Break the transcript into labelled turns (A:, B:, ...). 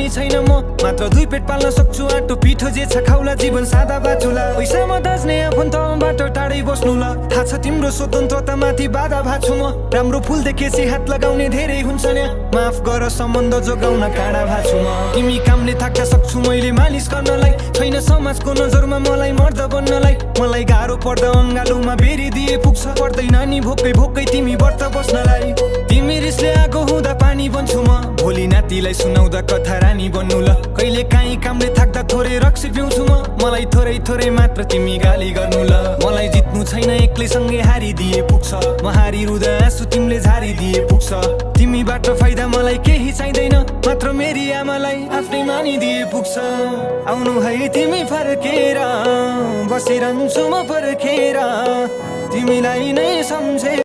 A: धनी छैन म मात्र 2 पेट पाल्न सक्छु आटो पिठो जे छ खाउला जीवन सादा बाचुला पैसामा दाज्ने आफन्तबाट टाढै बस्नु ल थाहा छ तिम्रो स्वतन्त्रता माथि बाधा भाछु म राम्रो फुल देखेपछि हात लगाउने धेरै हुन्छ नि माफ गर सम्बन्ध जोगाउन काँडा भाछु म तिमी कामले थाक्न सक्छु मैले मालिस गर्नलाई छैन समाजको नजरमा मलाई मर्द बन्नलाई मलाई गाह्रो पर्दा अङ्गालोमा बेरी दिए पुग्छ पर्दैन नि भोकै भोकै तिमी व्रत बस्नलाई तिमी रिसले आगो हुँदा पानी बन्छु म भोलि नातिलाई सुनाउँदा कथा रानी बन्नु ल कहिले काहीँ कामले थाक्दा थोरै रक्सी पिउँछु म मलाई थोरै थोरै मात्र तिमी गाली गर्नु ल मलाई जित्नु छैन एक्लै सँगै हारिदिए पुग्छ म हारिरुँदा आँसु तिमीले झारिदिए पुग्छ तिमीबाट फाइदा मलाई केही चाहिँदैन मात्र मेरी आमालाई आफ्नै मानिदिए पुग्छ आउनु है तिमी फर्केर बसिरहन्छु म पर्खेर तिमीलाई नै सम्झे